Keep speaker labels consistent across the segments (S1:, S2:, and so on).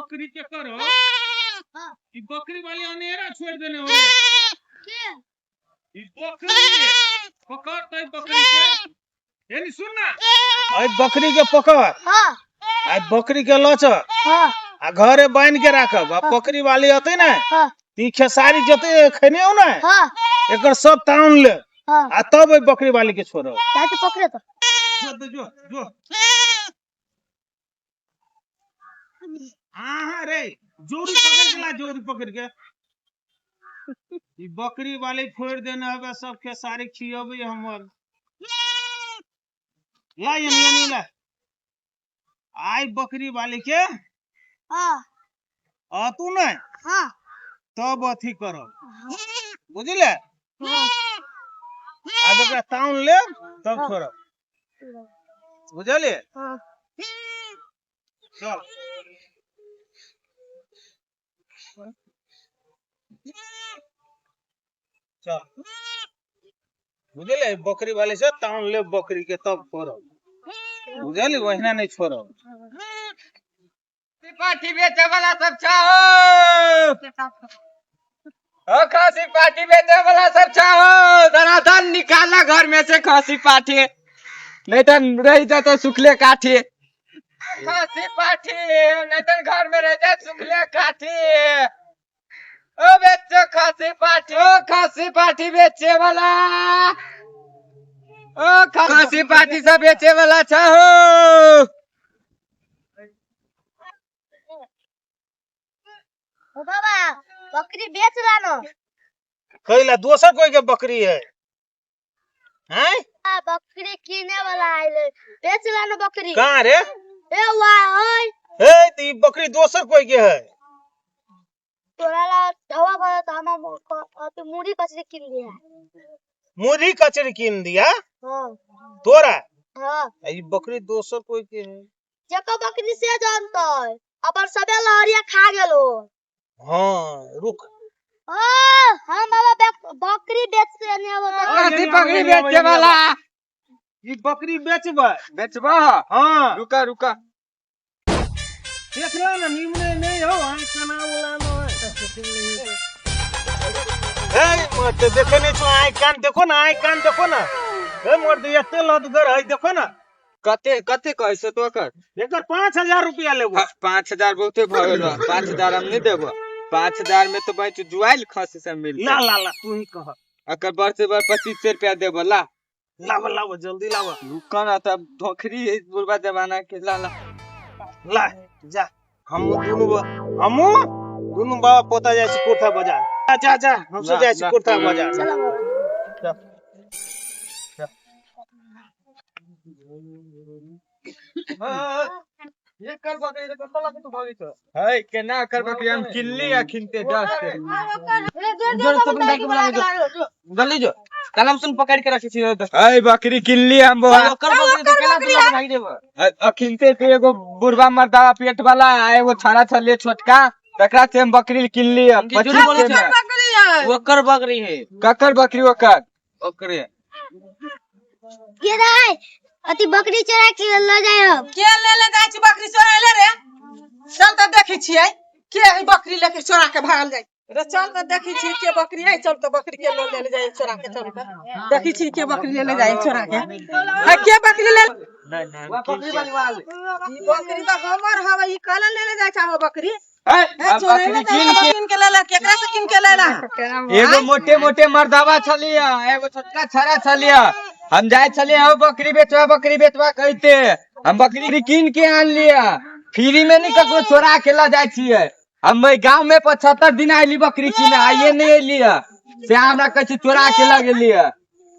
S1: बकरी के करो ई बकरी वाली अनेरा छोड़ देने हो
S2: के
S1: ई बकरी के पकड़ तो ई बकरी के एनी सुन ना आई बकरी के पकड़
S2: हाँ
S1: आई बकरी के लच
S2: हाँ
S1: आ घरे बांध के राखब आ बकरी वाली अतै ने
S2: हाँ
S1: ती खेसारी जते खेने हो ने
S2: हाँ
S1: एकर सब ताउन ले
S2: हाँ
S1: आ तब ओहि बकरी वाली के छोड़ब
S2: जाके पकड़े तो
S1: जो जो जो हाँ हाँ रे जोरी पकड़ के ला जोरी पकड़ के ई बकरी वाली फोड़ देने हवे सब खेसारी खियबी हमर ला यानी यानी ला आई बकरी वाली के
S2: हाँ
S1: आ तू नहीं
S2: हाँ
S1: तब अथी करब बुझले
S2: हाँ
S1: आब ओकरा ताउन लेब तब
S2: हाँ।
S1: छोड़ब बुझलिए
S2: हाँ
S1: चल चल बुझलिए बकरी वाली से ताउन लेब बकरी के तब छोड़ब बुझली ओहिना नहीं छोड़ब
S3: पाठी बेचे वाला सब चाहो ओ खसी पाठी बेचे वाला सब चाहो धनाधन निकाला घर में से खसी पाठी नहीं तो रह जाते सुखले काठी खसी पाठी नहीं तो घर में रह जाए सुखले काठी ओ बेचो खसी पाठी ओ खसी पाठी बेचे वाला ओ खसी पाठी सब बेचे वाला चाहो
S2: ओ बाबा बकरी बेच लानो
S1: कैला दोसर कोई के बकरी है हैं
S2: आ, बकरी किने वाला आइले बेच लानो बकरी
S1: कहाँ रे
S2: ए वाह ओए
S1: हे तो ई बकरी दोसर कोई के है
S2: तोरा ला धवा भर तो हम तू मुड़ी कचरी किन दिया
S1: मुरही कचरी कीन दिया
S2: हाँ
S1: तोरा
S2: हाँ
S1: आ ई बकरी दोसर कोई के है
S2: जको बकरी से जानतै अपन सबे लहरिया खा गेलो
S1: हाँ रुक
S2: ओ हम बाबा बकरी बेच के ने आबो
S1: अरे,
S3: खसी बकरी बेचे वाला
S1: ई बकरी बेचबै
S3: बेचबा
S1: हाँ
S3: रुका रुका
S1: देख ला ना निमने नहीं हो आँख कना बोला नो है मत देखे नहीं छो आँख कान देखो ना आँख कान देखो ना हे मर्द एते लदगर है देखो ना
S3: कते कते कहै छै तो कर
S1: एकर 5000 रुपया लेबो
S3: 5000 बहुते भऽ गेलो 5000 हम नहीं देबो 5000 में तो बच जुआइल खसी सब मिलतै
S1: ला ला ला तू ही कह
S3: अकर बढ़ से बढ़ 2500 रुपया देबो ला
S1: लावा लावा जल्दी लावा
S3: रुका ना तब धोखरी है बुढ़वा जमाना के ला ला
S1: ला जा हम दुनू हमू दुनू बाबा पोता जाइ छी कोठा बाजार जा जा जा हम सब
S3: ला,
S1: जाइ छी
S3: ला।
S1: कोठा बाजार
S2: चलो बाबा
S3: है केना कर बकरी हम किल्ली अखिनते दस
S4: जल्दी जो कलम सुन पकड़ के रखे छी
S3: है बकरी किल्ली हम बौआ
S4: ओकर बकरी तो केना तू भाग देबो
S3: अखिनते पे एगो बुढ़वा मर्दावा पेट वाला आ एगो छाड़ा छलिए छोटका तकरा से हम बकरी किनली
S4: हम की झूठ बोलै छै ओकर बकरी है
S3: ककर बकरी ओकर
S4: ओकरे
S2: ये दाई अति बकरी चोरा के ल जाय अब
S5: के ले ले जाइ छी बकरी चोरा ले रे चल तऽ देखै छियै के है बकरी लेके चोरा के भागल जाइ रे चल तऽ देखै छियै के बकरी है चल तऽ बकरी के ले ले जाइ चोरा के चल तऽ देखै छियै के बकरी ले ले जाइ चोरा के है के बकरी ले ई बकरी तऽ हमर हवे ई कल ले ले जाइ छौ बकरी
S3: है,
S5: है
S3: हम
S5: चोरे
S3: बकरी
S5: ले
S3: कीन के
S5: किन के ले ले केकरा से किन के ले ला
S3: एगो मोटे मोटे मर्दावा छलिए एगो छोटका छड़ा छलिए हम जाय छलिए हो बकरी बेचवा बकरी बेचवा कहते हम बकरी कीन के आन लिया फ्री में नहीं ककरो चोरा के ल जाय छियै हम गांव में 75 दिन आइली बकरी कीने आइए नहीं एलिए से हमरा कहै छी चोरा के ल गेलिए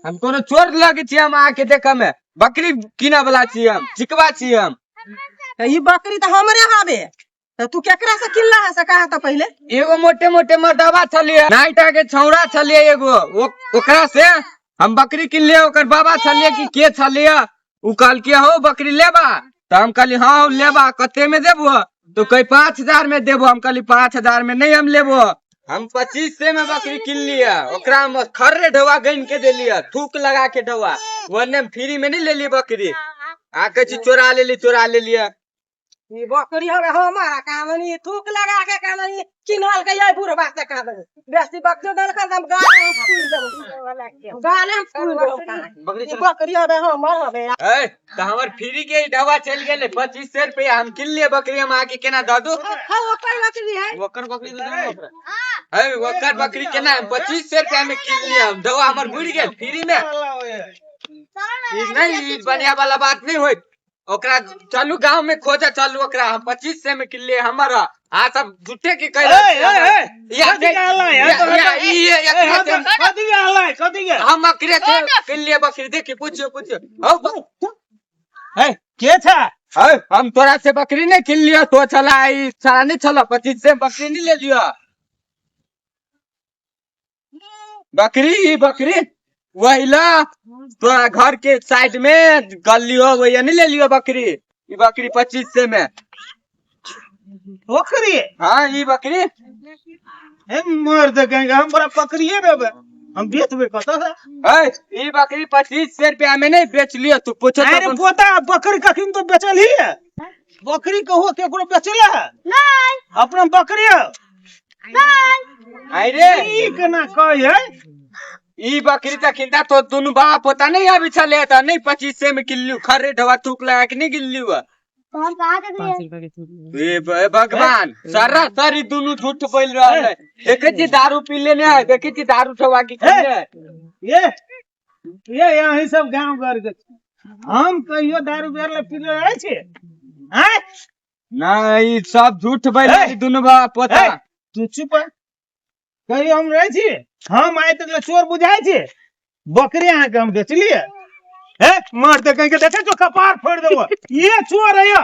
S3: हम कोनो चोर लगे छियै हम अहाँके देखऽ में बकरी कीनऽ वाला छियै हम चिकवा छियै हम
S5: ई बकरी तऽ हमरे हवे तऽ तू केकरा से किनला है से कहा तऽ पहिले
S3: एगो मोटे मोटे मर्दावा छलिए नाइटा के छौड़ा छलिए एगो ओकरा से हम बकरी किनलिए ओकर बाबा छलिए कि के छलिए उ कहलकै हो बकरी लेबा तऽ हम कहली हाँ लेबा कते में देबो तो कही 5000 में देबो हम कहली 5000 में नहीं हम लेबो हम 2500 में बकरी किनलिए ओकरा हम खर्रे ढौआ गन के देलिए थूक लगा के ढौआ ओने हम फ्री में नहीं लेलिए बकरी आ कहै छी चोरा लेली चोरा लेलिए
S5: ई बकरी हवे हमारा कामनी थूक लगा के कामनी किनल के ये बुढ़वा से कामनी बेसी बकरी देलक त हम गाल में फूल देबो, गाल में फूल देबो।
S4: बकरी
S5: ई बकरी हवे हमर हवे।
S3: ए त हमर फ्री के ढवा चल गेले 2500 रुपया हम किन लिए बकरी, हम आके केना दऽ दू?
S5: हाँ, ओकर बकरी है।
S4: ओकर बकरी तो देबो ओकरा।
S3: ए ओकर बकरी केना हम 2500 रुपया में किन लिए, हम ढवा हमर बुड़ गेल फ्री में। ई नहीं, ई बढ़िया वाला बात नहीं होइत। ओकरा चलू गांव में खोजा चलू ओकरा, हम 2500 में किन लिए हमर आ सब झूठे के कह रहल
S1: ए,
S3: छियै हमरा।
S1: ए, ए,
S3: या
S1: कथी के हल्ला है?
S3: या- या- ई-
S1: ए,
S3: एकरे
S1: हाँ,
S3: से-
S1: कथी के हल्ला है? कथी के?
S3: हम अकरे से किन लिए बकरी, देखी पूछियो पूछियो। हौ,
S1: ए, के था?
S3: हौ, हम तोरा से बकरी नहीं किन लियो, तो छला ई छला नहीं छला 2500 में बकरी नहीं ले लियो। बकरी ई बकरी वही ला तोरा घर के साइड में गली हो, वही नहीं ले लियो बकरी। ई बकरी 2500 में।
S1: बकरी?
S3: हाँ ई बकरी।
S1: ए, मर दे कहेंगे हम बड़ा बकरिए देबे, हम बेचबे कतऽ से?
S3: ए ई बकरी 2500 रुपया में नहीं बेच लियो, तू पूछो तो
S1: अरे
S3: अपन-
S1: पोता, बकरी कखन तो बेचल ही है? बकरी कहो केकरो बेचल है?
S2: नहीं।
S1: अपना बकरी है?
S2: नहीं।
S3: अरे
S1: ई केना कहै है?
S3: ई बकरी त खिंदा तो दोनों बाप होता नहीं अभी चले था नहीं 2500 में किल्लू खरे ढवा थूक लगा के नहीं गिल्लू है।
S2: तो हम कहाँ देख
S3: ए भगवान सारा सारी दोनों झूठ बोल रहा है। देखे छी दारू पी लेने है, देखे छी दारू ठवा के किने है।
S1: ये यही सब गांव घर के छी। हम कहियो दारू बेर ले पीले रहै छी? आँय?
S3: ना ई सब झूठ बोल
S1: ए!
S3: रही दोनों बाप पोता।
S1: ए, तू चुप रह। कहियो हम रहै छी? हम आइ तक ले चोर बुझाइ छी? बकरी अहाँके हम बेचलियै? हे मर दे कहीं के देखे जो कपार फोड़ देबो। ये चोर है, ये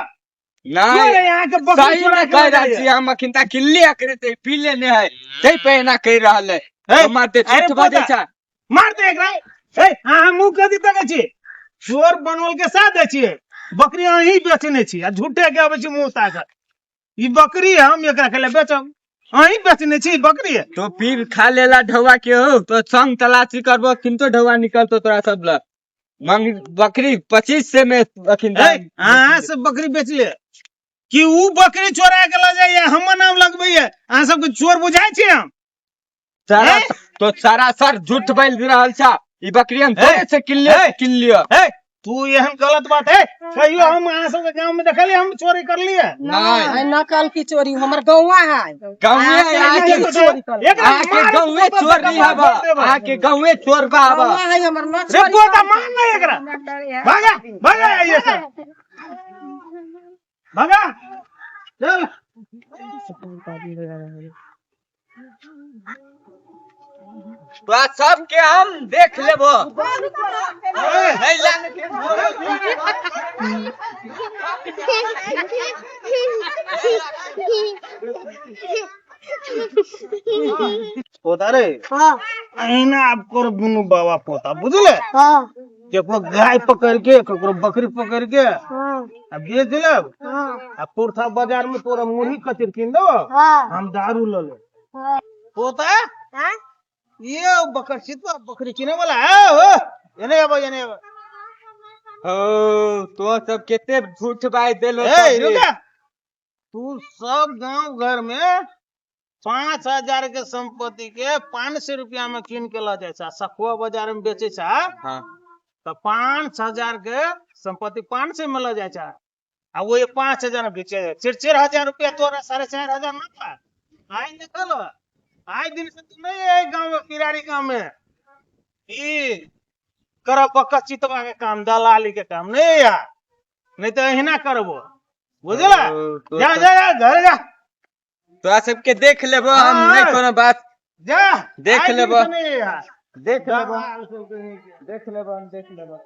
S3: नहीं
S1: चोर है, अहाँके बकरी
S3: सही
S1: चोरा
S3: में
S1: के
S3: कह
S1: लऽ
S3: रहल
S1: जाइए।
S3: छी हम अखिनता किल्ली अकरे ते पी लेने है तै पे एना कहि रहल है।
S1: ए,
S3: मारते
S1: अरे
S3: झूठ बजै
S1: पोता।
S3: छै।
S1: मार दे एकरा। ए, अहाँ मुँह कथी तकै छी? चोर बनोल के साथ दै छियै, बकरी अहीं बेचने छी आ झूठे के अबै छी मुँह ताकत। ई बकरी हम एकरा के ले बेचब, अहीं बेचने छी बकरी।
S3: तो पीर खा लेला ढौआ के हो तो संग तलाशी करबो किंतु ढौआ निकलतो तोरा सब लग। मंग बकरी 2500 में अखिन
S1: ए, अहाँ सब बकरी बेचले कि ऊ बकरी चोरा के लऽ जाइए, हमर नाम लगबैये? अहाँ सबके चोर बुझाइ छी हम?
S3: सारा
S1: ए?
S3: तो सारा सर झूठ बोल रहल छा। ई बकरी हम थोड़े से किन लियो,
S1: ए?
S3: किन लियो।
S1: ए, तू एहन गलत बात है? कहियो हम अहाँ सबके गाँव में देखलियै हम चोरी करलियै?
S3: नहीं।
S5: है नकल की चोरी हमर गौवा है।
S3: गाँवे
S5: अहाँ
S3: आके
S5: चोरी कर
S1: एकरा
S3: आके
S1: मार
S3: गाँवे
S1: के
S3: चोर नहीं
S1: कपार
S3: हबा,
S1: फोड़ देबै।
S3: आके गाँवे चोर बा हबा।
S5: गौवा है हमर न
S1: रे
S5: चोरी
S1: पोता
S5: कर।
S1: मार ना एकरा। भागा भागा ये सब, भागा चल।
S3: तोरा सबके हम देख लेबो।
S1: ए,
S3: नहीं लाने के।
S1: पोता रे,
S2: हाँ।
S1: अहिना आब कर दुनू बाबा पोता, बुझले?
S2: हाँ।
S1: केकरो गाय पकड़ के, केकरो बकरी पकड़ के
S2: हाँ।
S1: आ बेच लेब।
S2: हाँ।
S1: आ पुरथा बाजार में तोरा मुरही कचर कीन देबो।
S2: हाँ।
S1: हम दारू ल ले।
S2: हाँ।
S1: पोता,
S2: हाँ?
S1: ये बकर चितवा बकरी किने वाला है हो, एने आबो एने आबो।
S3: हो तो सब केते झूठ बाज देलो
S1: ए
S3: सबे।
S1: रुका, तू सब गांव घर में 5000 के संपत्ति के 500 रुपया में कीन के ल जाय छा, सखुआ बाजार में बेचे छा।
S3: हाँ।
S1: तो 5000 के संपत्ति 500 में ल जाय छा आ वो 5000 में बेचे जाय। 4-4 हजार रुपया तोरा 4500 नफा। आइ देखल, आइ दिन से तू नहीं है गांव में, पिरारी गांव में ई करब बक्का चितवा के काम, दलाली के काम नहीं यार, नहीं तो अहिना करबो, बुझला?
S3: हो, तो
S1: जा जा जा घर जा।
S3: तोरा सबके देख लेबो हम,
S1: हाँ।
S3: नहीं कोनो बात।
S1: जा
S3: देख
S1: आइ दिन
S3: लेबो।
S1: से नहीं यार।
S3: देख लेबो,
S1: दलाल सब के नहीं।
S3: देख लेबो हम, देख लेबो।